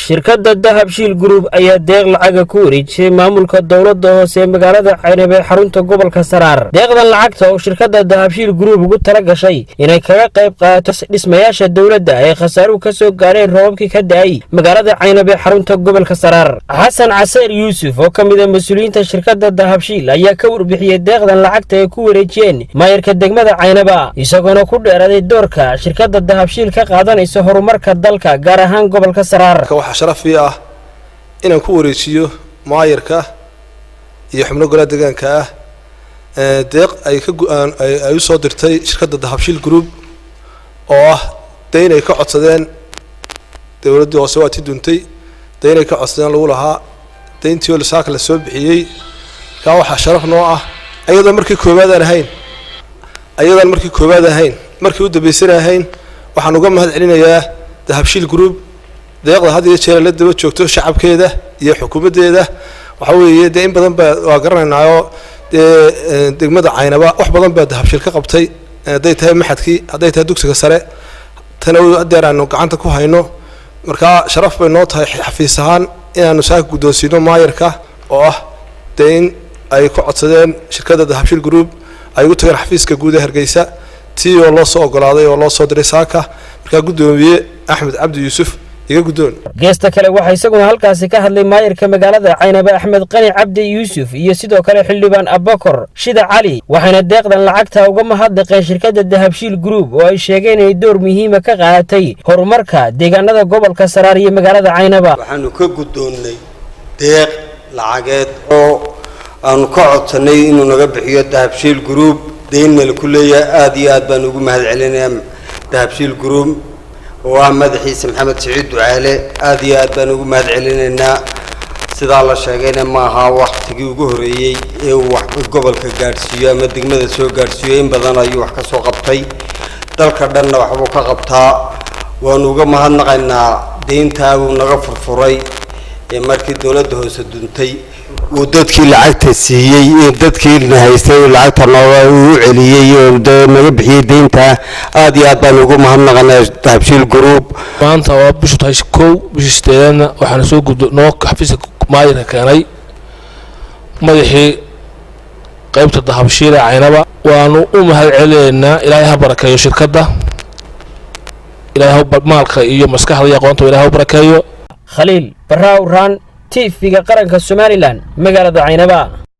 Shirkadda Dahabshiil Group ayaa deeq lacaga ku wareejisay maamulka dowladda hoose ee magaalada Caynab ee xarunta gobolka Saraar. Deeqdan lacagta oo shirkadda Dahabshiil Group ugu tala gashay inay kaga qayb qaadato dhismayaasha dowladda ay khasaaruhu ka soo gaadheen roobabkii ka da'ay magaalada Caynab ee xarunta gobolka Saraar. Xasan Caseyr Yuusuf oo ka mid ah mas-uuliyiinta shirkadda Dahabshiil ayaa ka warbixiyey deeqdan lacagta ay ku wareejiyeen maayarka degmada Caynaba, isagoona ku dheeraaday doorka shirkadda Dahabshiil ka qaadanaysa horumarka dalka, gaar ahaan gobolka Saraar. Waxaa sharaf ii ah inaan ku wareejiyo maayarka iyo xubno golaha deegaanka ah deeq ay ka go-aan ay usoo dirtay shirkadda Dahabshiil Group, oo ah dayn ay ka codsadeen dowladdii hoose. Waa ti duntay, dayn ay ka codsadeen lagu lahaa, dayntii oo lisaaka la soo bixiyey. Kaa waxaa sharaf noo ah, ayadoo markii koowaad aan ahayn, ayadaan markii koowaad ahayn, markii u dambaysana ahayn, waxaan uga mahad celinayaa Dahabshiil Group deeqda had iyo jeer la daba joogto shacabkeeda iyo xukuumaddeeda. Waxa weeye dee in badan baa waa garanaynaayo dee degmada Caynaba wax badan baa Dahabshiil ka qabtay, hadday tahay machadkii, hadday tahay dugsiga sare, tana hadeer aanu gacanta ku hayno. Markaa sharaf bay noo tahay xafiis ahaan inaanu saaka guddoonsiino maayarka, oo ah dee in ay ku codsadeen shirkadda Dahabshiil Group, ay ugu tageen xafiiska guud ee Hargeysa, tii oo loo soo ogolaaday oo loo soo diray saaka. Markaa guddoomiye Axmed Cabdi Yuusuf, iga guddoon. Geesta kale, waxaa isaguna halkaasi ka hadlay maayarka magaalada Caynaba Axmed Qani Cabdi Yuusuf iyo sidoo kale xildhibaan Abakor Shida Cali, waxayna deeqdan lacagta uga mahadnaqeen shirkadda Dahabshiil Group oo ay sheegeen inay door muhiima ka qaadatay horumarka deegaanada gobolka Saraar iyo magaalada Caynaba. Waxaanu ka guddoonnay deeq lacageed oo aanu ka codsannay inuu naga bixiyo Dahabshiil Group, deynna laku leeyahay. Aada iyo aad baan ugu mahad celinayaa Dahabshiil Group oo ah madaxiisa Maxamed Siciid Ducaale. Aada iyo aad baan ugu mahad celinaynaa. Sidaa la sheegayna, ma aha waktigii ugu horreeyey ee uu wax gobolka gaadhsiiyo ama degmada soo gaadhsiiyo. In badan ayuu wax ka soo qabtay, dalka dhanna waxbuu ka qabtaa. Waanu uga mahadnaqaynaa deyntaa uu naga furfuray ee markii dowladda hoose duntay uu dadkii lacagta siiyey ee dadkii haystay uu lacagta nooga uu celiyey oo dee naga bixiyey deynta. Aada iyo aad baan ugu mahadnaqanaa Dahabshiil Group. Maanta waa bishu tahay 1, bishii sideedaadna, waxaana soo gudbo noo xafiiska maayirka keenay madaxii qaybta Dahabshiil ee Caynaba. Waanu u mahad celinaynaa. Ilaahay ha barakeeyo shirkadda, Ilaahay ha maalka iyo maskaxda iyo aqoonta Ilahay ha barakeeyo. Khaliil Barraa Uraan, TV-ga qaranka Somaliland, magaalada Caynaba.